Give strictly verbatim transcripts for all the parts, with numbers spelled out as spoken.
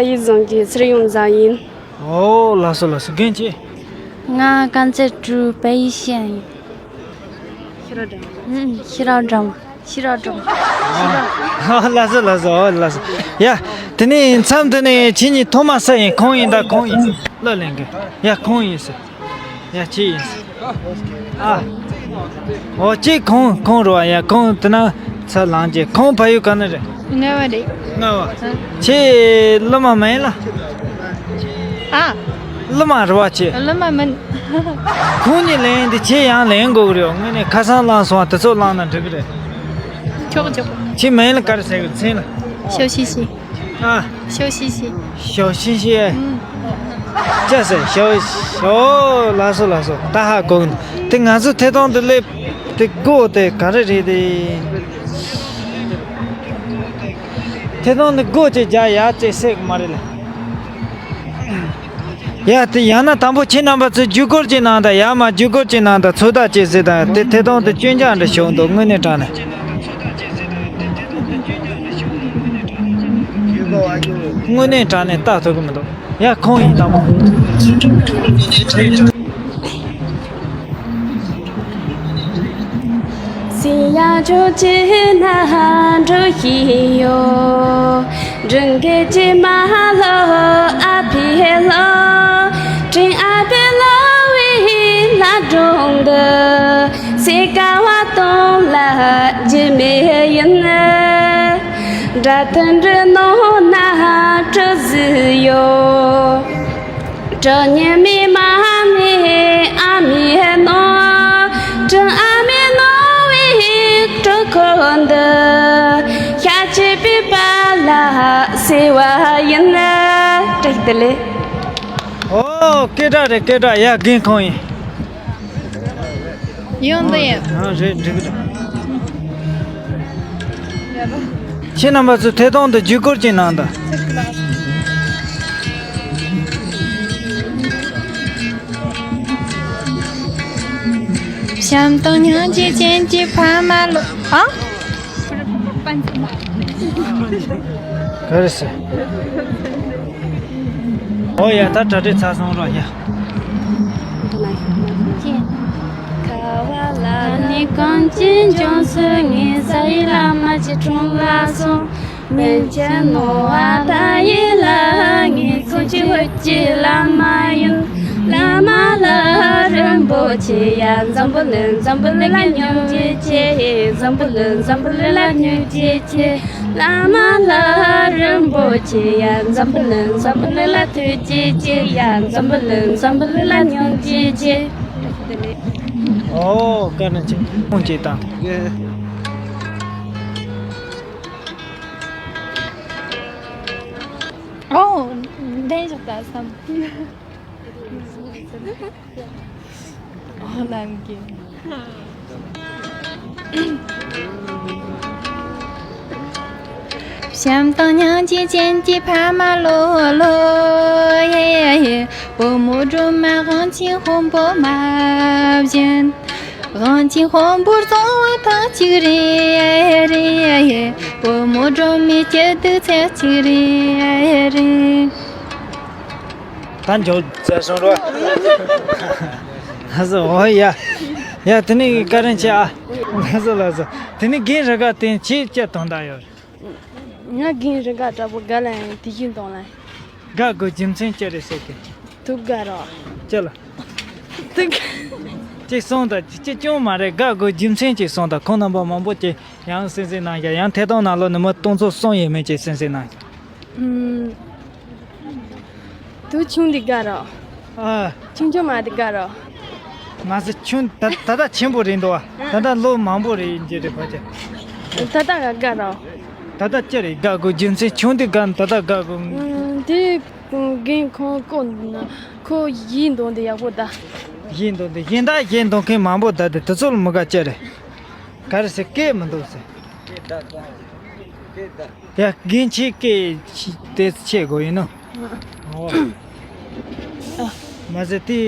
ཡིག་རྫོང་གི་ཚུར་ཡོང་བཟའ་ཡིན། ཨོ་ལགས་སོ་ལགས་སོ། རྒན་ཁྱེད། ང་རྐང་རྩེད་སྤྲུལ་པའི་ཤན་ཡིན། ཤེས་རབ་སྒྲོལ་མ། ཨུམ། ཤེས་རབ་སྒྲོལ་མ། ཤེས་རབ་སྒྲོལ་མ། ཨོ་ལགས་སོ་ལགས་སོ། ཨོ་ལགས་སོ། ཡ། དེ་ནས་མཚམས་དེ་ནས་ཁྱེད་གཉིས་ཐོག་མ་སུ་ཡིན། ཁོང་ཡིན་ད་ཁོང་ཡིན་ཟེར། གླུ་ལེན་གི། ཡ་ཁོང་ཡིན་ཟེར། ཡ་ཁྱེད་ཡིན་ཟེར། ཨ། ཨོ་ཅིག་ཁོང་ཁོང་རེད་བ། ཡ་ཁོང་དེ་ན་ཚ་ལངས་ཀྱི། ཁོང་ཕ་ཡུལ་ག་ནས་རེད། རྔ་བ་རེད། རྔ་བ། ཁྱེད་གླུ་མ་མིན་ལ། ཨ། གླུ་མ་རེད་བ་ཁྱེད། གླུ་མ་མིན། ཁོང་གཉིས་ལེན་དེ་ཁྱེད་ཡང་ལེན་དགོས་ཀྱི་རེད། དངོས་གནས་ཁ་སང་བླངས་སོང་བ་དེ་ཚོ་བླངས་ན་འགྲིག་གི་རེད། ཆོག་ཆོག་ཁྱེད་མིང་ལ་ག་རེ་ཟེར་གི། མཚན་ལ། ཞའོ་ཤིན་ཤིན། ཨ། ཞའོ་ཤིན་ཤིན། ཞའོ་ཤིན་ཤིན། ཨུམ། ཅི་ཟེར། ཞའོ་ཞའོ། ལགས་སོ་ལགས་སོ། ད་ཧ་གོ་གི་འདུག་དེ་ང་ཚོ་ཐད་གཏོང་དུ་སླེབས་དེ་སྒོ་དེ་ག་རེ་རེད་དེ། ཐད་གཏོང་དུ་སྒོ་ཅིག་རྒྱག་ཡག་ཅིག་སྲིད་གི་མ་རེད་ལ། ཡ་དེ་ཡང་ན་དང་པོ་ཁྱེད་རྣམ་པ་ཚོས་བརྒྱུད་སྐུར་ཅིག་གནང་དང་། ཡར་མར་བརྒྱུད་སྐུར་ཅིག་གནང་དང་། ཚོད་ལྟ་ཅིག་གཟིགས་དང་། དེ་ཐད་གཏོང་དུ་སྐྱོན་ཆ་འདྲ་བྱུང་འདུག་དངོས་གནས་དྲང་གནས། དངོས་གནས་དྲང་གནས་ལྟ་ཐུབ་ཀྱི་མི་འདུག་ཡ་ཁོང་ཡིན་དང་པོ། སྲིད་ཡ་ཇོ་ཅེ་ན་འགྲོ་ཤི་ཡོ། སྒྲུང་གི་ཅི་མ་ལོ་ཨ་ཕི་ལོ། དྲིན་ཨ་ཕི་ལོ་བི་ལ་སྒྲུང་གི། སྲིད་ཀ་བ་སྟོང་ལ་རྒྱུ་མེད་ཡིན། དགྲ་ཐུན་འདྲི་ནོ་ན་གྲུ་ཟི་ཡོ། གྲོ་ཉེ་མི་མ་ནི་ཨ་མི་ནོ། གྲུ་ཨ་མི་ནོ་བི་གྲུ་ཁོ་འདི། ཤ་ཆི་པི་པ་ལ་སེ་བ་ཡིན། བཀྲ་ཤིས་བདེ་ལེགས། ཨོ་སྐད་གྲགས་རེད། སྐད་གྲགས། ཡ་རྒན་ཁོང་ཡིན། ཡོང་འདི་ཡིན། ཨ་རེད། འགྲིག་གི་འདུག་ཁྱེད་རྣམ་པ་ཚོས་ཐད་གཏོང་དུ་བརྒྱུད་སྐུར་ཅིག་གནང་དང་། བྱམས་དང་སྙིང་རྗེ་ཅན་གྱི་ཕ་མ་ལོ། ཨ། ག་རེ་ཟེར། ཨོ་ཡ། ད་གྲ་སྒྲིག་ཚར་སོང་རོགས་ཡ། ཁ་བ་ལ་ནི་གངས་ཅན་ལྗོངས་སུ་ངའི་ས་ཡི་བླ་མ་ཅི་འཁྲུངས་ལ་སོང་། མན་ཆད་ནོར་བ་ད་ཡི་ལ་ངའི་ཚོ་ཆི་ཧུད་ཀྱི་བླ་མ་ཡིན། བླ་མ་ལ་རིན་པོ་ཆེ་ཡ། འཛམ་བུ་གླིང་འཛམ་བུ་གླིང་ལ་སྙིང་རྗེ་ཆེ། འཛམ་བུ་གླིང་འཛམ་བུ་གླིང་ལ་སྙིང་རྗེ་ཆེ། བླ་མ་ལ་རིན་པོ་ཆེ་ཡ། འཛམ་བུ་གླིང་འཛམ་བུ་གླིང་ལ་ཐུགས་རྗེ་ཆེ་ཡ། འཛམ་བུ་གླིང་འཛམ་བུ་གླིང་ལ་སྙིང་རྗེ་ཆེ། ཨོ་བཀའ་དྲིན་ཆེ། ཁོང་ཅིག་དང་། ཨོ་བདེན་བཞག་ད་བསམ། ཨོ་ནམ་གྱི། བྱམས་དང་སྙིང་རྗེ་ཅན་གྱི་ཕ་མ་ལོ་ལོ་ཡེ་ཡེ། བུ་མོ་སྒྲོལ་མ་དབང་ཆེན་དཔོན་པོ་མ་བཞིན། དབང་ཆེན་དཔོན་པོར་བཙོང་བ་ཐག་གཅིག་རེད་རེད། བུ་མོ་སྒྲོལ་མའི་སྐྱིད་སྡུག་ཚད་གཅིག་རེད་རེད། ད་འཇོག་ཚར་སོང་རོ། ལགས་སོ། ཨོ་ཡ། ཡ་དེ་ནས་བཀའ་དྲིན་ཆེ་ཨ། ལགས་སོ་ལགས་སོ། དེ་ནས་རྒན་རི་དགའ་དེ་ཅིའི་སྐྱིད་དོན་དག་ཡོད། ང་རྒན་རི་དགའ་དྲག་པོ་དགའ་ལ་ཡང་དེ་བཞིན་གཏོང་ལ། དགའ་དགོས་རྒྱུ་མཚན་ཅི་རེད་ཟེར་གི། ཐུག་དགའ་རོ། ཅི་ལ། ཐུག་ཅིག་གསུངས་དང་ཅིག་ཅུང་མ་རེད། དགའ་དགོས་རྒྱུ་མཚན་ཅིག་གསུངས་དང་། ཁོང་རྣམ་པ་མང་པོ་ཅིག་ཡང་གསན་གཟིགས་གནང་ཡ། ཡང་ཐད་གཏོང་ནང་ལོགས་ནས་མི་སྟོང་ཚོ་གསུམ་ཡས་མས་ཅིག་གསན་གཟིགས་གནང་ཡ། ཨུམ། དུ་ཆུང་འདི་དགའ་རོ། ཨ། ཆུང་ཆུང་མ་འདི་དགའ་རོ། མ་ཟད་ཆུང་ད་ད་ལྟ་ཆེན་པོ་རེད་འདུག་བ། ད་ལྟ་ལོ་མང་པོ་རེད་ཡིན་གྱི་རེད་བ་ཅེ། ད་ལྟ་ག་དགའ་རོ། ད་ལྟ་ཅི་རེད་དགའ་དགོས་རྒྱུ་མཚན། ཆུང་འདི་དགའ་ད་ལྟ་དགའ་དགོས། ཨུམ། དེ་རྒན་ཁོང་ཀོ་ཁོ་ཡིན་འདུག་འདི་ཡག་པོ་ད། ཡིན་འདུག་འདི་ཡིན་ད་ཡིན་འདུག་མཁན་མང་པོ་ད་དེ་དེ་ཚོ་ལ་མི་དགའ་ཅི་རེད། ག་རེ་ཟེར་སྐད་མི་འདུག་ཟེར། ཡ་རྒན་ཁྱེད་སྐད་དེ་ཆེ་དགོས་ཡིན་ནོ། ཨོ། མ་ཟད་དེ་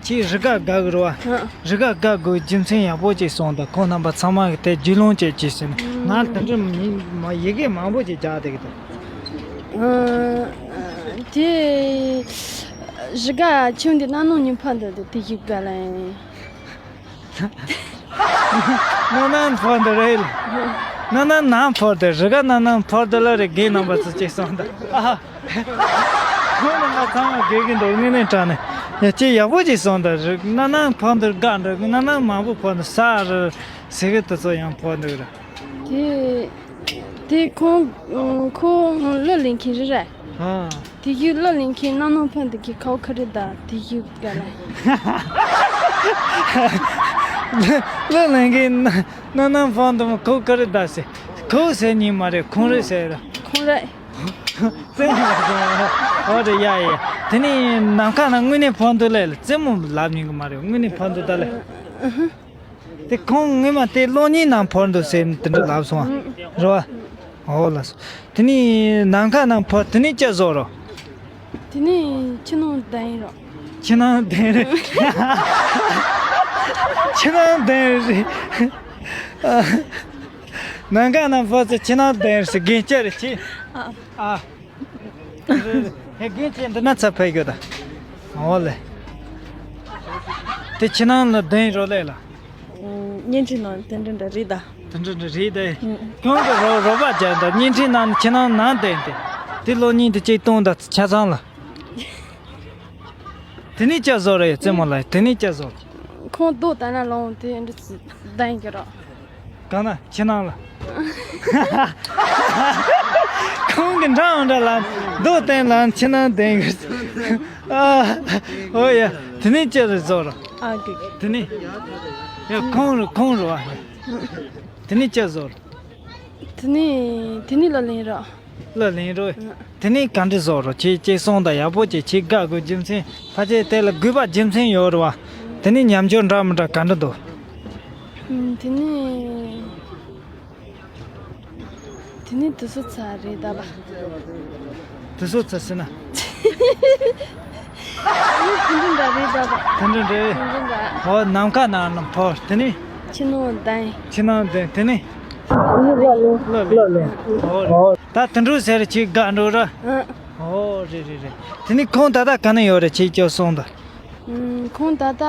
ཁྱེད་རི་དགའ་དགའ་གི་རེད་བ། རི་དགའ་དགའ་དགོས་རྒྱུ་མཚན་ཡག་པོ་ཅིག་གསུངས་དང་། ཁོང་རྣམ་པ་ཚང་མ་གི་དེ་རྒྱུས་ལོན་བྱེད་ཅིག་ཟེར་ན། ང་དེ་འདྲ་མི་མ་ཡི་གེ་མང་པོ་ཅིག་རྒྱག་བསྡད་གི་འདུག་ཨ། དེ་རི་ག་ཆུང་དེ་སྣ་ནང་ཉིན་ཕར་འདུག་དེ་དེ་ཞིག་ག་ལ་ཡིན། སྣ་ནང་ཕར་འདུག་རེད། སྣ་ནང་ནང་ཕར་འདུག་རི་ག་སྣ་ནང་ཕར་འདུག་ལ་རེད། རྒན་རྣམ་པ་ཚོ་གཅིག་སོང་ད། ཨ། ཁོང་རྣམ་པ་ཚང་མ་དགེ་རྒན་འདུག་དངོས་གནས་དྲང་གནས་ཡ་ཅིག་ཡག་པོ་ཅིག་སོང་ད། རི་སྣ་ནང་ཕར་འདུག་དགའ་འདུག་སྣ་ནང་མང་པོ་ཕར་འདུག་ས་རི་ཟེར་གི་དེ་ཚོ་ཡང་ཕར་འདུག་ར། དེ་དེ་ཁོང་ཁོང་གླུ་ལེན་མཁན་རེད་ར། ཨ། དེ་བཞིན་གླུ་ལེན་མཁན་སྣ་ནང་ཕར་འདུག་གི་ཁའོ་ཁ་རི་ད་དེ་བཞིན་ག་ལ། གླུ་ལེན་མཁན་སྣ་ནང་ཕར་འདུག་ཁའོ་ཁ་རི་ད་ཟེར། ཁའོ་ཟེར་ཉིན་མ་རེད། ཁོང་རེད་ཟེར་ར། ཁོང་རེད། རྩེད་མོ་ལ་རྩེད་མོ། ཨོ་རེད་ཡ་ཡ། དེ་ནས་ནམ་མཁའ་ན་དངོས་གནས་ཕར་འདུག་ལས་ལ་རྩེད་མོ་ལབ་ཉན་གི་མ་རེད། དངོས་གནས་ཕར་འདུག་ད་ལས། དེ་ཁོང་སྔོན་མ་དེ་གློག་བརྙན་ནང་ཕར་འདུག་ཟེར་དེ་འདྲ་ལབ་སོང་ཨ། རེད་བ། ཨོ་ལ་སོ། དེ་ནས་ནམ་མཁའ་ནང་ཕར་དེ་ནས་ཅི་བཟོ་རོ། དེ་ནས་ཕྱི་ནང་ལྡན་རོ། ཕྱི་ནང་ལྡན་རེད། ཕྱི་ནང་ལྡན་རེད། ནམ་མཁའ་ནང་ཕར་ཚུར་ཕྱི་ནང་ལྡན་རེད་ཟེར། རྒན་ཅི་རེད་ཁྱེད། ཨ། ཨ། ཧེ་རྒན་ཁྱེད་འདི་ན་ཚ་ཕེབས་ཡོད་ད། འོ་ལེ། དེ་ཕྱི་ནང་ལ་ལྡན་རོ་ལེ་ལ། བརྙན་འཕྲིན་ནང་དེ་འདྲ་འདྲ་རེད་ད། དེ་འདྲ་འདྲ་རེད་ད། ཁྱོད་ཀྱི་རོ་རོ་པ་རྒྱག་ད་བརྙན་འཕྲིན་ནང་ནས་ཕྱི་ནང་ནང་ལྡན་ཏེ། དེ་གློག་བརྙན་དེ་གཅིག་གཏོང་ད་ཆ་ཚང་ལ། དེ་ནས་ཅི་བཟོ་རེད་རྩེད་མོ་ལ་དེ་ནས་ཅི་བཟོ། ཁོང་རྡོ་ད་ན་ལོང་དེ་འདྲ་ལྡན་གྱི་རོ། གང་ན་ཕྱི་ནང་ལ། ཁོང་གི་འདྲ་འདྲ་ལ་རྡོ་བསྟན་ལ་ཕྱི་ནང་ལྡན་གི། ཨ། ཨོ་ཡ། དེ་ནས་ཅི་རེད་བཟོ་རོ། ཨ་གི། དེ་ནས། ཡ་ཁོང་རུ་ཁོང་རུ་ཨ། དེ་ནས་ཅི་བཟོ་རོ། དེ་ནས་དེ་ནས་ལ་ལེན་རོ། ལ་ལེན་རོ། དེ་ནས་ག་འདྲ་བཟོ་རོ། ཁྱེད་ཁྱེད་སོང་ད་ཡག་པོ་ཅིག་ཁྱེད་དགའ་དགོས་རྒྱུ་མཚན་ཕལ་ཆེར་དེ་ལ་དགོས་པ་རྒྱུ་མཚན་ཡོད་རེད་བ། དེ་ནས་ཉམས་འགྱུར་འདྲ་མི་འདྲ་ག་འདྲ་འདུག་དེ་ནས། དེ་ནས་དུ་སུ་ཚ་རེད་ད་བ། དུ་སུ་ཚ་སི་ན། དེ་ནས་དེ་འདྲ་འདྲ་རེད་ད་བ། དེ་འདྲ་འདྲ། དེ་འདྲ་འདྲ། ཧོ་ནམ་མཁའ་ནང་ལ་འཕོ་དེ་ནས། ཕྱི་ནང་ལྡན། ཕྱི་ནང་ལྡན་དེ་ནས། ལ་ལེ། ལ་ལེ། ཧོ། ད་དུ་འགྲོ་ཟེར་ཅིག་དགའ་འགྲོ་ར། ཨ། ཧོ་རེད་རེད་རེད། དེ་ནས་ཁོང་ད་ལྟ་ག་ན་ཡོད་རེད་ཁྱེད་ཅོ་སོང་ད། ཁོང་ད་ལྟ།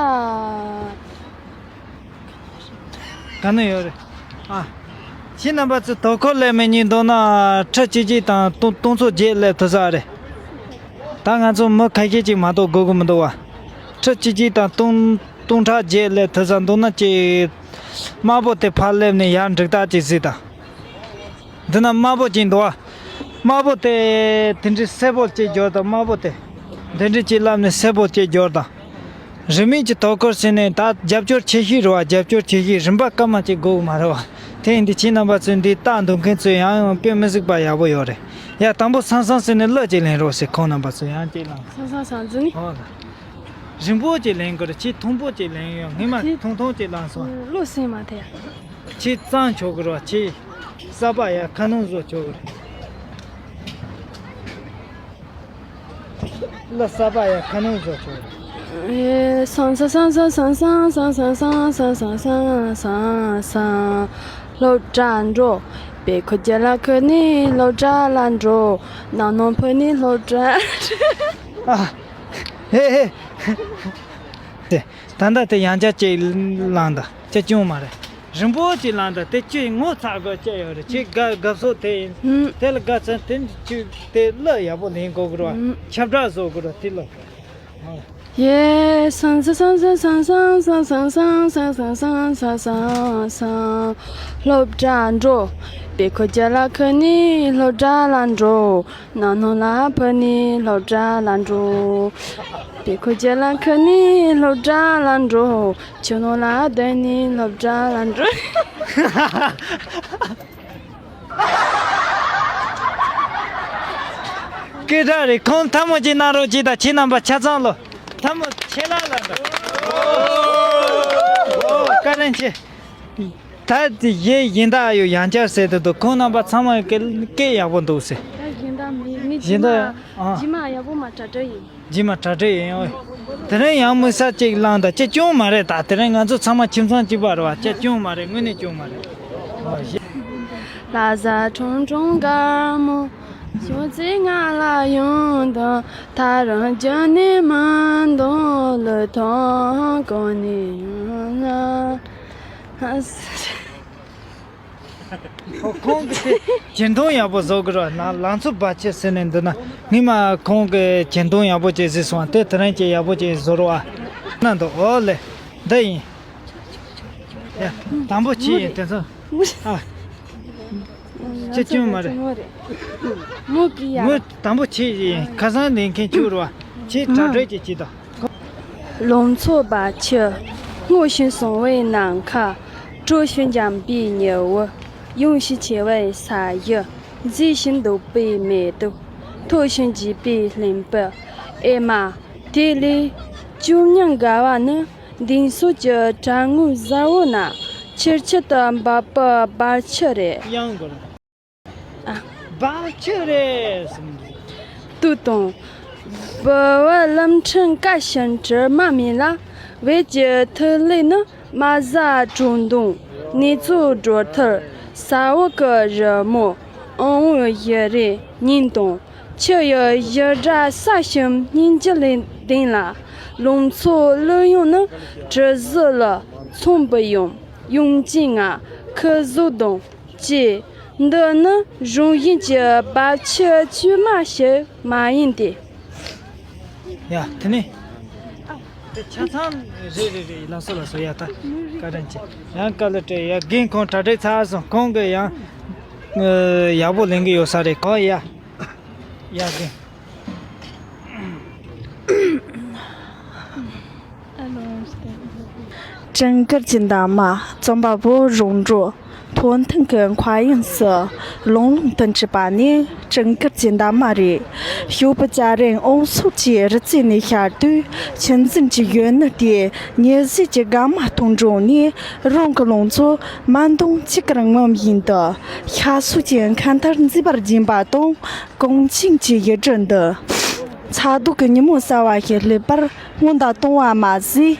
ག་ན་ཡོད་རེད། ཨ། ཁྱེད་རྣམ་པ་ཚོ་དོ་ཁུར་ལས་མེད་ཉིན་འདུག་ན་ཁྲི་གཅིག་གཅིག་དང་སྟོང་སྟོང་ཚོ་བརྒྱད་སླེབས་ཐུབ་ས་རེད། ད་ང་ཚོ་མི་ཁ་ཤས་ཅིག་མ་གཏོགས་དགོས་ཀྱི་མི་འདུག་བ། ཁྲི་གཅིག་གཅིག་དང་སྟོང་སྟོང་ཕྲག་བརྒྱད་སླེབས་ཐུབ་ས་འདུག་ན་ཅིག་དམར་པོ་དེ་ཕར་སླེབས་ནས་ཡར་འགྲིག་ཐག་ཅིག་གཟིགས་དང་། འདི་ན་དམར་པོ་ཅིག་འདུག་བ། དམར་པོ་དེ་དེ་འདྲའི་སེར་པོ་ཅིག་འགྱུར་དང་དམར་པོ་དེ། དེ་འདྲའི་ཅིག་ལབ་ནས་སེར་པོ་ཅིག་འགྱུར་དང་། རིན་མེད་ཀྱི་དོ་ཁུར་ཟེར་ནས་ད་རྒྱབ་སྐྱོར་ཆེ་ཤོས་རེད་བ། རྒྱབ་སྐྱོར་ཆེ་ཤོས་རིན་པ་སྐར་མ་གཅིག་དགོས་མ་རེད་བ། དེ་ཡིན་དུས་ཁྱེད་རྣམ་པ་ཚོས་འདི་ལྟ་འདོད་མཁན་ཚོས་ཡང་ཡང་དཔེ་མི་སྲིད་པ་ཡག་པོ་ཡོད་རེད། ཡ་དང་པོ་སང་སང་ཟེར་ནས་གླུ་གཅིག་ལེན་རོགས་ཟེར། ཁོང་རྣམ་པ་ཚོས་ཡང་གཅིག་ལང་། སང་སང་སང་ཟིན་ནི། ཨོ་ལ། རིང་པོ་གཅིག་ལེན་དགོས་རེད། ཁྱེད་ཐུང་པོ་གཅིག་ལེན་ཡོད། སྔོན་མ་དེ་ཐུང་ཐུང་གཅིག་ལང་སོང་། གླུ་སེང་མ་དེ། ཁྱེད་གཙང་ཆོག་གི་རེད་བ། ཁྱེད་ས་པ་ཡ་ཁ་ནང་བཟོ་ཆོག་གི་རེད། ལ་ས་པ་ཡ་ཁ་ནང་བཟོ་ཆོག་གི་རེད། སང་སང་སང་སང་སང་སང་སང་སང་སང་སང་སང་སང་སང་སང་། སློབ་གྲྭ་འགྲོ། དཔེ་ཁོ་རྒྱ་ལ་ཁོ་ནི་སློབ་གྲྭ་ལ་འགྲོ། ནང་ནང་ཕོ་ནི་སློབ་གྲྭ། ཨ། ཧེ་ཧེ། དེ། ད་ལྟ་དེ་ཡང་བསྐྱར་གཅིག་བླངས་དང་ཅི་ཅུང་མ་རེད། རིང་པོ་གཅིག་བླངས་དང་དེ་ཅི་ངོ་ཚ་དགོས་ཅི་ཡོད་རེད། ཁྱེད་དགའ་དགའ་བསུ་དེ་ཡིན། ཧུམ། དེ་ལ་དགའ་ཚན་དེ་ཅི་དེ་གླུ་ཡག་པོ་ལེན་དགོས་གི་རེད་བ། ཧུམ། ཁྱབ་བསྒྲགས་བཟོ་དགོས་རེད་དེ་ལ། ཡེ་སང་སང་སང་སང་སང་སློབ་གྲྭ་འགྲོ། དཔེ་ཁོ་རྒྱ་ལ་ཁོ་ནི་སློབ་གྲྭ་ལ་འགྲོ། ནང་ནང་ལ་ཕ་ནི་སློབ་གྲྭ་ལ་འགྲོ། དཔེ་ཁོ་རྒྱ་ལ་ཁོ་ནི་སློབ་གྲྭ་ལ་འགྲོ། ཆུ་ནང་ལ་སྡོད་ནི་སློབ་གྲྭ་ལ་འགྲོ། སྐད་གྲགས་རེད། ཁོང་ཐལ་མོ་ཅིག་གནང་རོགས་གྱིས་དང་ཁྱེད་རྣམ་པ་ཆ་ཚང་ལོ། ཐལ་མོ་ཆེ་ལ་ལ་འདྲ། ཨོ། བཀའ་དྲིན་ཆེ། ད་དེ་ཡེ་ཡིན་ད་ཡོ་ཡང་བསྐྱར་ཟེར་དུ་འདུག་ཁོང་རྣམ་པ་ཚང་མ་སྐད་སྐད་ཡག་པོ་འདུག་ཟེར། ད་ཡིན་ད་མི་མི་ཡིན་ད། ཨ། རྗེས་མ་ཡག་པོ་མ་གྲ་སྒྲིག་ཡིན། རྗེས་མ་གྲ་སྒྲིག་ཡིན་ཡོད། དེ་རིང་ཡང་མི་ས་གཅིག་བླངས་ད་ཅི་ཅུང་མ་རེད། ད་དེ་རིང་ང་ཚོ་ཚང་མ་ཁྱིམ་ཚང་གཅིག་པ་རེད་བ། ཅི་ཅུང་མ་རེད། དངོས་གནས་ཅུང་མ་རེད། ཨོ་ཡེ། ལ་ཟ་ཁྲུང་ཁྲུང་དཀར་མོ། བྱུང་ཚེ་ང་ལ་ཡོང་དང་། ཐག་རིང་རྒྱུ་ནས་མ་འདང་། ལུས་ཐོག་གང་ནས་ཡོང་ན། ཁོང་གིས་དེ་གྱེར་འདོན་ཡག་པོ་བཟོ་གི་རོགས། ལང་ལང་ཚོ་འབབ་ཆུ་ཟེར་ནས་འདི་ན་ངས་མ་ཁོང་གིས་གྱེར་འདོན་ཡག་པོ་ཅིག་བཟོས་སོང་། དེ་དེ་རིང་ཅིག་ཡག་པོ་ཅིག་བཟོ་རོགས་ཨ། ན་འདུག་ཨོ་ལེ། འདི་ཡིན། ཡ། དང་པོ་ཁྱེད་ཡིན་དེ་ཚོ། ཨ། ཁྱེད་སྐྱོན་མ་རེད། མོ་གི་ཡ། ངོ་དང་པོ་ཁྱེད་ཡིན། ཁ་སང་ལེན་མཁན་ཁྱོད་རེད་བ། ཁྱེད་གྲ་སྒྲིག་ཅིག་བྱེད་དང་། ལང་ཚོ་འབབ་ཆུ། སྔོ་ཞིང་བསིལ་བའི་ནམ་མཁའ། དྲོ་ཞིང་འཇམ་པའི་ཉི་འོད། ཡངས་ཤིང་ཆེ་བའི་ས་གཞི། མཛེས་ཤིང་སྡུག་པའི་མེ་ཏོག། མཐོ་ཞིང་རྒྱས་པའི་གླིང་བུ། ཨེ་མ། དེ་ལས་ཅུང་སྙིང་དགའ་བ་ནི། མདུན་ཕྱོགས་ཀྱི་གྲང་ངར་གསལ་བོ་ན། ཆེར་ཆེར་དུ་འབབ་པའི་འབབ་ཆུ་རེད། ཡང་དགོས། ཨ། འབབ་ཆུ་རེད་གསུངས། དུས་དང་། བུ་བ་ལམ་འཕྲང་དཀར་ཞིང་དྲི་མ་མེད་ལ། བོད་ཀྱི་ཐིག་ལེ་ནི། དམར་ཟས་དྲོ་འདོན། ནེ་ཙོ་སྒྲོ་ཐུར། ས་འོག་གི་རི་མོ། ཨང་བོའི་བཞུར་རེ་སྙན་དང་། ཆུ་ཡི་བཞུར་སྒྲ་གསལ་ཞིང་སྙན་འཇེབས་ལྡན་ལ། ལང་ཚོའི་གླུ་དབྱངས་ནི། དྲི་ཟིག་ལ་མཚུངས་པའི་ཡང་། ཡང་ཅིག་ང་ཁི་ཟུག་དང་བཅས། འདི་ནི་རང་བཞིན་གྱི་འབབ་ཆུ་བཅོས་མ་ཞིག་མ་ཡིན་ཏེ། ཡ། དེ་ནས། དེ་ཆ་ཚང་རེད་རེད་རེད། ལགས་སོ་ལགས་སོ། ཡ། ད་བཀའ་དྲིན་ཆེ། ཡང་བཀའ་ལ་སྤྲད། ཡ། རྒན་ཁོང་གྲ་སྒྲིག་ཚར་སོང་། ཁོང་གིས་ཡང་ཡག་པོ་ལེན་གི་ཡོད་ས་རེད་ཁོ། ཡ། ཡ་རྒན། ཨ་ལོ། སྤྲིན་དཀར་གྱི་འདབ་མ། རྩོམ་པ་པོ་རོང་འབྲོག་ཐོན་ཐང་གི་མཁའ་དབྱིངས་སུ་ལྷུང་ལྷུང་དུ་འཁྲིགས་པ་ནི། སྤྲིན་དཀར་གྱི་འདབ་མ་རེད། ཞོགས་པའི་སྐྱ་རེངས་འོད་ཟེར་གྱིས་རི་རྩེ་ནས་ཤར་དུས། ཆུ་འཛིན་གྱི་གཞོན་ནུ་དེས་ཉི་ཟེར་གྱི་དགའ་མ་གཏོང་འགྲོ་ནས། རང་གི་ལང་ཚོ་མ་འདང་ཅི་དགར་ངོམ་བཞིན་དུ། ཤ་སོགས་ཀྱི་མཁའ་མཐར་མཛེས་པར་བརྒྱན་པ་དང་། གངས་ཅན་གྱི་ཡུལ་གྲུ་འདི། ཚ་གདུང་གི་ཉིན་མོ་གསར་བ་ཞིག་སླེབས་པར་སྔོན་དུ་གཏོང་བ་མ་ཟད།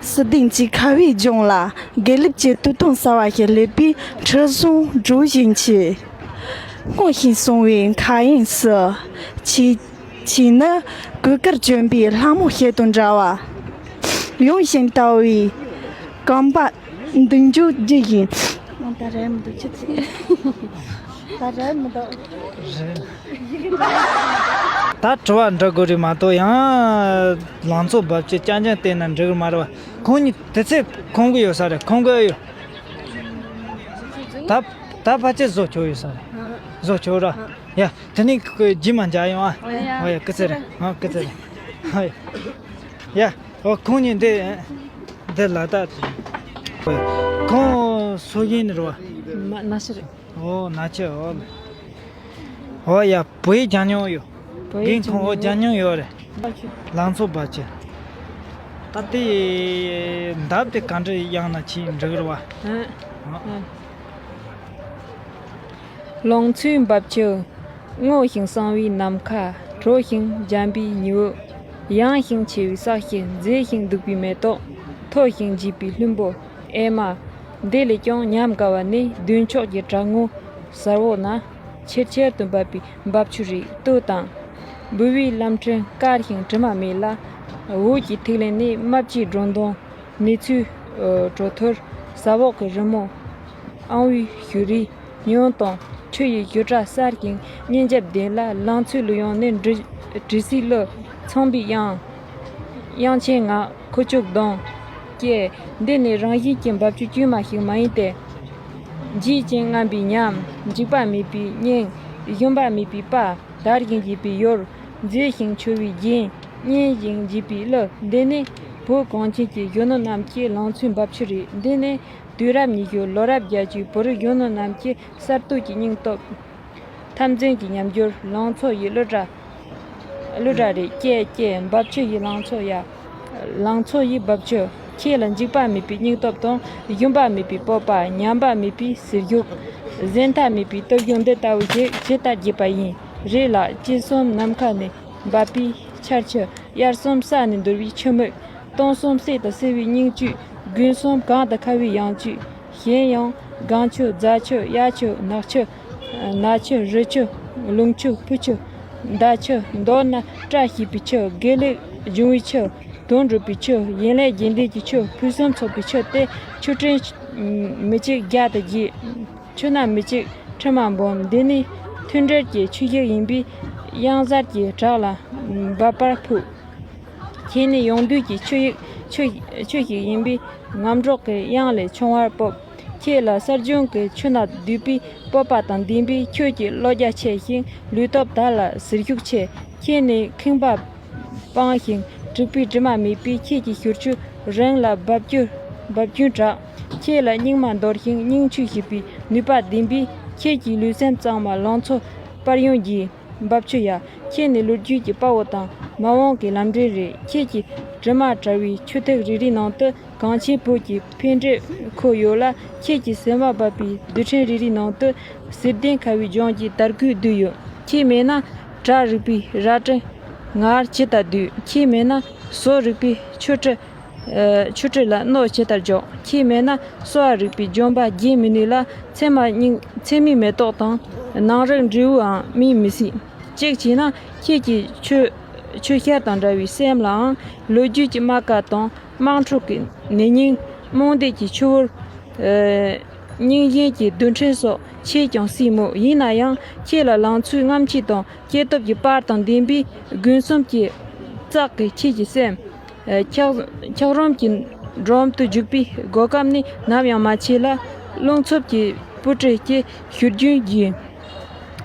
བསིལ་ལྡན་གྱི་ཁ་བའི་ལྗོངས་ལ་དགེ་ལེགས་ཀྱི་དུས་སྟོན་གསར་བ་ཞིག་སླེབས་པའི་ཁྲི་བཟང་སྒྲོག་བཞིན་མཆིས། སྔོ་ཞིང་བསིལ་བའི་མཁའ་དབྱིངས་སུ། ཆེས་ཆེས་ནི་གོས་དཀར་གྱོན་པའི་ལྷ་མོ་ཞིག་དང་འདྲ་བ། ཡངས་ཤིང་དྭངས་པའི་རྐང་པ་མདུན་ལྕོག་རྒྱུ་ཡིན། ད་རེད་མི་འདུག་ཆུ་ཚོད། ད་རེད་མི་འདུག་ད་དྲི་བ་འདྲི་དགོས་རེད་མ་གཏོགས། ཡང་ལང་ཚོ་འབབ་ཆུ་རྐྱང་རྐྱང་བལྟས་ན་འགྲིག་གི་མ་རེད་བ། ཁོང་གཉིས་དེ་ཚེ་ཁོང་གི་ཡོད་ས་རེད། ཁོང་གི་ཡོད། ད་ད་ཕལ་ཆེར་བཟོ་ཆོག་ཡོད་ས་རེད། བཟོ་ཆོག་ར། ཡ། དེ་ནས་ཁོས་རྗེས་མ་མཇལ་ཡོང་ཨ། ཨོ་ཡ། ཨོ་ཡ། སྐུ་ཚེ་རིང་། ཨ། སྐུ་ཚེ་རིང་། ཨོ་ཡ། ཡ། ཨོ། ཁོང་གཉིས་འདི་འདི་ལ་ད། ཁོང་སུ་ཡིན་རོ། མ་ན་ཤི་རེད། ཨོ། ན་ཆི། ཨོ་ལེ། ཨོ་ཡ། བོད་ཡིག་སྦྱང་མྱོང་ཡོད། བོད་ཡིག་རྒན་ཁོང་ཨོ་སྦྱང་མྱོང་ཡོད་རེད། ལང་ཚོ་འབབ་ཆུ། ད་དེ་འདབས་དེ་ག་འདྲ་ཡང་ན་ཆེས་འགྲིག་རེད་བ། ཨ། ཨ། ལང་ཚོའི་འབབ་ཆུ། སྔོ་ཞིང་བསིལ་བའི་ནམ་མཁའ། དྲོ་ཞིང་འཇམ་པའི་ཉི་འོད། ཡངས་ཤིང་ཆེ་བའི་ས་གཞི། མཛེས་ཤིང་སྡུག་པའི་མེ་ཏོག། མཐོ་ཞིང་རྒྱས་པའི་ལྷུན་པོ། ཨེ་མ། འདི་ལས་ཀྱང་ཉམས་དགའ་བ་ནི། མདུན་ཕྱོགས་ཀྱི་གྲང་ངར་གསལ་བོ་ན། ཆེར་ཆེར་དུ་འབབ་པའི་འབབ་ཆུ་རེད། དུས་དང་། འབུལ་བའི་ལམ་ཕྲན་དཀར་ཞིང་དྲི་མ་མེད་ལ། འོད་ཀྱི་ཐིག་ལེ་ནི། རྨ་བྱའི་སྒྲོ་མདོངས། ནེ་ཙོའི་སྒྲོ་ཐུར། ས་འོག་གི་རི་མོ། ཨང་བོའི་བཞུར་རེ་སྙན་དང་། ཆུ་ཡི་བཞུར་སྒྲ་གསལ་ཞིང་སྙན་འཇེབས་ལྡན་ལ། ལང་ཚོའི་གླུ་དབྱངས་ནི། འབྲི་འབྲི་སའི་གླུ། ཚངས་པའི་དབྱངས། དབྱངས་ཅན་ངག་ཁུ་བྱུག་གདངས། ཀྱེ། འདི་ནི་རང་བཞིན་གྱི་འབབ་ཆུ་དཀྱུས་མ་ཞིག་མ་ཡིན་ཏེ། བརྗིད་ཅིང་རྔམ་པའི་ཉམས། འཇིགས་པ་མེད་པའི་སྙིང་། ཞུམ་པ་མེད་པའི་དཔའ། དར་ཞིང་རྒྱས་པའི་ཡུལ། མཛེས་ཤིང་འཕྱོ་བའི་རྒྱན། སྙན་ཞིང་འཇེབས་པའི་གླུ། འདི་ནི་བོད་གངས་ཅན་གྱི་གཞོན་ནུ་རྣམས་ཀྱི་ལང་ཚོའི་འབབ་ཆུ་རེད། འདི་ནི་དུས་རབས་ཉི་ཤུ་ལོ་རབས་བརྒྱད་ཅུའི་བོད་རིགས་གཞོན་ནུ་རྣམས་ཀྱི་གསར་གཏོད་ཀྱི་སྙིང་སྟོབས། འཐབ་འཛིང་གི་ཉམས་འགྱུར། ལང་ཚོ་ཡི་གླུ་སྒྲ། གླུ་སྒྲ་རེད། ཀྱེ་ཀྱེ། འབབ་ཆུ་ཡི་ལང་ཚོ་ཡ། ལང་ཚོ་ཡི་འབབ་ཆུ། ཁྱེད་ལ་འཇིགས་པ་མེད་པའི་སྙིང་སྟོབས་དང་། ཞུམ་པ་མེད་པའི་སྤོབས་པ། ཉམས་པ་མེད་པའི་ཟིལ་ཤུགས། གཟན་ཐ་མེད་པའི་སྟོབས་ཤུགས་འདི་ལྟ་བུ་ཞིག་ཇི་ལྟར་རྒྱས་པ་ཡིན། རེད་ལ། སྤྱི་གསུམ་ནམ་མཁའ་ནས་འབབ་པའི་ཆར་ཆུ། དབྱར་གསུམ་ས་ནས་འདུར་བའི་ཆུ་མིག། སྟོན་གསུམ་གསེབ་ཏུ་བསིལ་བའི་སྙིང་བཅུད། དགུན་གསུམ་གངས་ཏུ་ཁ་བའི་ཡང་བཅུད། གཞན་ཡང་སྒང་ཆུ། རྫ་ཆུ། གཡའ་ཆུ། ནགས་ཆུ། ནག་ཆུ། རི་ཆུ། ལུང་ཆུ། ཕུ་ཆུ། མདའ་ཆུ། མདོར་ན་བཀྲ་ཤིས་པའི་ཆུ། དགེ་ལེགས་འབྱུང་བའི་ཆུ། དོན་འགྲུབ་པའི་ཆུ། ཡུན་ལས་རྒྱུན་ལྡན་གྱི་ཆུ། ཕུན་སུམ་ཚོགས་པའི་ཆུ་སྟེ། ཆུ་ཕྲན་མི་གཅིག་བརྒྱ་དང་བརྒྱད། ཆུ་སྣ་མི་གཅིག་ཁྲི་མ་འབུམ། འདི་ནི་མཐུན་འབྲེལ་གྱི་ཆུ་ཞིག་ཡིན་པས། གཡང་གཟར་གྱི་བྲག་ལ་འབབ་པར་ཕོད། ཁྱེད་ནི་ཡོངས་འདུས་ཀྱི་ཆུ་ཡིག་ཆུ་ཆུ་ཞིག་ཡིན་པས། ངམ་སྒྲོག་གི་གཡང་ལས་མཆོང་བར་སྤོབས། ཁྱེད་ལ་གསར་བྱུང་གི་ཆུ་སྣ་བསྡུས་པའི་སྤོབས་པ་དང་ལྡན་པས། ཁྱོད་ཀྱི་བློ་རྒྱ་ཆེ་ཞིང་ལུས་སྟོབས་དར་ལ་ཟིལ་ཤུགས་ཆེ། ཁྱེད་ནི་ཁེངས་པ་སྤངས་ཤིང་དྲེགས་པའི་དྲི་མ་མེད་པས། ཁྱེད་ཀྱི་ཞུར་ཆུ་རིང་ལ་འབབ་རྒྱུ་འབབ་རྒྱུན་དྲག་ཁྱེད་ལ་སྙིགས་མ་འདོར་ཞིང་སྙིང་ཆུ་ཞེས་པའི་ནུས་པ་ལྡན་པས། ཁྱེད་ཀྱི་ལུས་སེམས་གཙང་མ་ལང་ཚོ་སྤར་ཡོང་གི་འབབ་ཆུ་ཡ། ཁྱེད་ནི་ལོ་རྒྱུས་ཀྱི་དཔའ་བོ་དང་མ་འོངས་ཀྱི་ལམ་འདྲེན་རེད། ཁྱེད་ཀྱི་དྲི་མ་བྲལ་བའི་ཆུ་ཐིགས་རེ་རེའི་ནང་དུ་གངས་ཅན་བོད་ཀྱི་ཕན་འབྲས་འཁོད་ཡོད་ལ། ཁྱེད་ཀྱི་ཟེ་མ་འབབ་པའི་རྡུལ་ཕྲན་རེ་རེའི་ནང་དུ་ཟེར་ལྡན་ཁ་བའི་ལྗོངས་ཀྱི་དར་གོས་བསྡུས་ཡོད། ཁྱེད་མེད་ན་བྲག་རིག་པའི་རལ་གྲི་ངར་ཇི་ལྟར་བསྡུས། ཁྱེད་མེད་ན་ཟོ་རིག་པའི་ཆོ་འཕྲུལ། ཨ། ཆོ་འཕྲུལ་ལ་གནོད་ཇི་ལྟར་འཇོག་ཁྱེད་མེད་ན་གསོ་བ་རིག་པའི་ལྗོན་པ་རྒྱས་མི་ནུས་ལ། ཚེར་མ་སྙིང་ཚེར་མའི་མེ་ཏོག་དང་ནང་རིག་འབྲས་བུའང་སྨིན་མི་སྲིད། གཅིག་བྱས་ན་ཁྱེད་ཀྱི་ཆོས་ཆོས་ཤར་དང་འདྲ་བའི་སེམས་ལའང་ལོ་རྒྱུས་ཀྱི་རྨ་ཁ་དང་དམངས་ཁྲོད་ཀྱི་ནད་རྙིང་རྨོངས་དད་ཀྱི་ཆུ་བུར། ཨ། རྙིང་ཞེན་གྱི་རྡུལ་ཕྲན་སོགས་ཆེས་ཀྱང་སྲིད་མོད། ཡིན་ན་ཡང་ཁྱེད་ལ་ལང་ཚོའི་རྔམ་བརྗིད་དང་སྐྱེ་སྟོབས་ཀྱི་དཔལ་དང་ལྡན་པའི་དགུན་གསུམ་གྱི་བཙག་གི་ཁྱེད་ཀྱི་སེམས། ཨ། འཁྱག་འཁྱག་རོམ་གྱི་སྒྲོམ་དུ་འཇུག་པའི་གོ་སྐབས་ནི་ནམ་ཡང་མ་མཆིས་ལ། རླུང་འཚུབ་ཀྱི་སྤུ་གྲི་སྐྱེས་ཞུ་རྒྱུན་གྱི་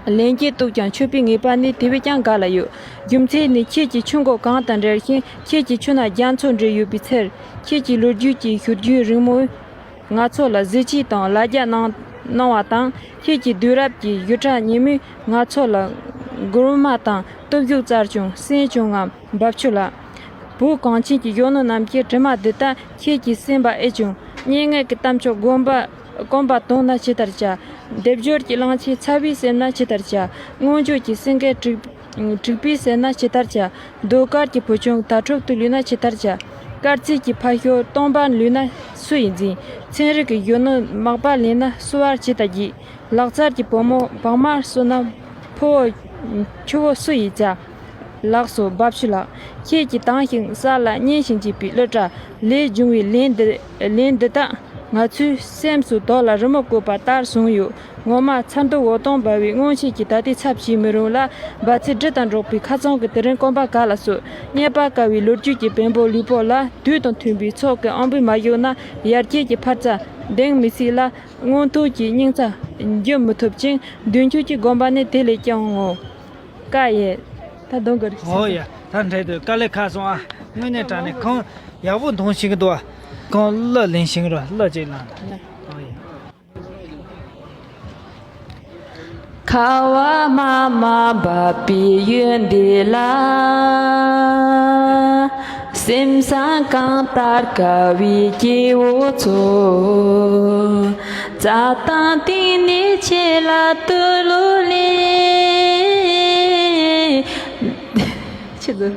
ལན་སྐྱེས་གཏུགས་ཀྱང་ཆོད་པའི་ངེས་པ་ནི་དེ་བས་ཀྱང་ག་ལ་ཡོད། རྒྱུ་མཚན་ནི་ཁྱེད་ཀྱི་ཆུ་མགོ་གངས་དང་འབྲེལ་ཞིང་། ཁྱེད་ཀྱི་ཆུ་སྣ་རྒྱ་མཚོ་འདྲེས་ཡོད་པའི་ཚེར། ཁྱེད་ཀྱི་ལོ་རྒྱུས་ཀྱི་ཞུ་རྒྱུན་རིང་མོས། ང་ཚོ་ལ་གཟི་བརྗིད་དང་ལ་རྒྱ་གནང་གནང་བ་དང་། ཁྱེད་ཀྱི་དུས་རབས་ཀྱི་ཞུ་ཁྲ་ཉིན་མོས་ང་ཚོ་ལ་མགུར་མ་དང་སྟོབས་ཤུགས་སྩལ་བྱུང་། གསན་བྱུང་ངམ་འབབ་ཆུ་ལགས། བོད་གངས་ཅན་གྱི་གཞོན་ནུ་རྣམས་ཀྱི་དྲི་མ་འདི་དག་ཁྱེད་ཀྱིས་སེམས་པ་ཨེ་བྱུང་། སྙན་ངག་གི་གཏམ་མཆོག་སྒོམ་པ་སྐོམ་པ་དོང་ན་ཇི་ལྟར་བྱ། སྡེབ་སྦྱོར་གྱི་གླང་ཆེན་ཚ་བས་ཟེར་ན་ཇི་ལྟར་བྱ། མངོན་བརྗོད་ཀྱི་སེང་གེ་དྲེག་དྲེག་པས་ཟེར་ན་ཇི་ལྟར་བྱ། ཟློས་གར་གྱི་བུ་ཆུང་དྭ་ཕྲུག་ཏུ་ལུས་ན་ཇི་ལྟར་བྱ། སྐར་རྩིས་ཀྱི་ཕ་ཤོད་སྟོང་པར་ལུས་ན་སུ་ཡིས་འཛིན། ཚན་རིག་གི་གཞོན་ནུ་མག་པ་ལེན་ན་སུ་བར་ཇི་ལྟར་བགྱིད། ལག་རྩལ་གྱི་བུ་མོ་བག་མར་གསོ་ན་ཕོ་བོ་ཆུ་བོ་སུ་ཡིས་བྱ། ལགས་སོ་འབབ་ཆུ་ལགས། ཁྱེད་ཀྱིས་དྭངས་ཤིང་གསལ་ལ་སྙན་ཞིང་བརྗིད་པའི་གླུ་སྒྲ་ལས་བྱུང་བའི་ལན་འདི་ལན་འདི་དག་ང་ཚོའི་སེམས་སུ་དོག་ལ་རི་མོ་བཀོད་པ་ལྟར་བཟུང་ཡོད། ངོ་མ་ཚ་འདུ་འོ་དོང་འབར་བའི་སྔོན་ཆད་ཀྱི་ད་ལྟའི་ཚབ་བྱེད་མི་རུང་ལ། འབབ་ཚིགས་སྦྲུལ་དང་འགྲོགས་པའི་ཁ་རྩང་གི་དེ་རིང་སྐོམ་པ་ག་ལ་གསོད། རྙེད་པར་དཀའ་བའི་ལོ་རྒྱུས་ཀྱི་བེམ་པོ་ལུས་པོ་ལ། དུས་དང་མཐུན་པའི་ཚོགས་ཀྱི་ཨམ་བུས་མ་གཞུས་ན། ཡར་རྒྱས་ཀྱི་འཕར་རྩ་ལྡིང་མི་སྲིད་ལ། སྔོན་ཐོན་གྱི་སྙིང་རྩ་འཇུ་མི་ཐུབ་ཅིང་། མདུན་སྐྱོད་ཀྱི་དགོངས་པ་ནི་དེ་ལས་ཀྱང་ངོ་། ཀ་ཡེ། ད་གདོང་དཀར་ཞིག་ཨོ་ཡ། ད་འཕྲད་དུས་དཀའ་ལས་ཁག་སོང་ཨ། དངོས་གནས་དྲང་གནས་ཁོང་ཡག་པོ་མཐོང་ཤེས་ཀྱི་འདུག་ཨ། ཁོང་གླུ་ལེན་ཤེས་ཀྱི་རེད། གླུ་ཅིག་བླངས་དང་། ཨོ་ཡ། ཁ་བ་མ་མ་འབབ་པའི་ཡུལ་འདི་ལ། སེམས་བཟང་གང་ལྟར་དགའ་བའི་སྐྱེ་བོ་ཚོ། རྩྭ་ཐང་སྟེང་ནས་ཆེ་ལ་ཏུ་ལུ་ལེ། ཆི་ཟིག་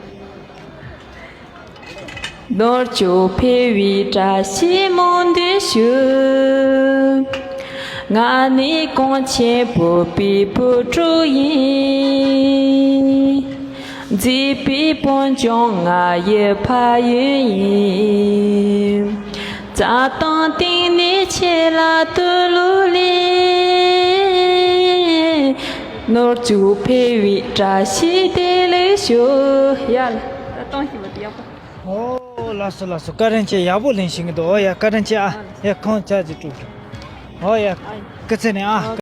ནོར་ཕྱུགས་འཕེལ་བའི་བཀྲ་ཤིས་སྨོན་འདུན་ཞུ། ང་ནི་གངས་ཅན་བོད་པའི་བུ་ཕྲུག་ཡིན། མཛེས་པའི་སྤུན་ཆུང་ང་ཡི་ཕ་ཡུལ་ཡིན། རྩྭ་ཐང་སྟེང་ནས་ཆེ་ལ་ཏུ་ལུ་ལེ། ནོར་ཕྱུགས་འཕེལ་བའི་བཀྲ་ཤིས་བདེ་ལེགས་ཞུ། ཡ་ལ་ད་གཏོང་ཤིག་བ་དེ་ཡག་པོ། ཨོ་ལགས་སོ་ལགས་སོ། བཀའ་དྲིན་ཆེ། ཡག་པོ་ལེན་ཤེས་ཀྱི་འདུག་ཨོ་ཡ་བཀའ་དྲིན་ཆེ་ཨ། ཡ་ཁོང་ཅག་ཅིག་སྤྲོད་ཤོག་ཨོ་ཡ་སྐུ་ཚེ་ནས་ཨ།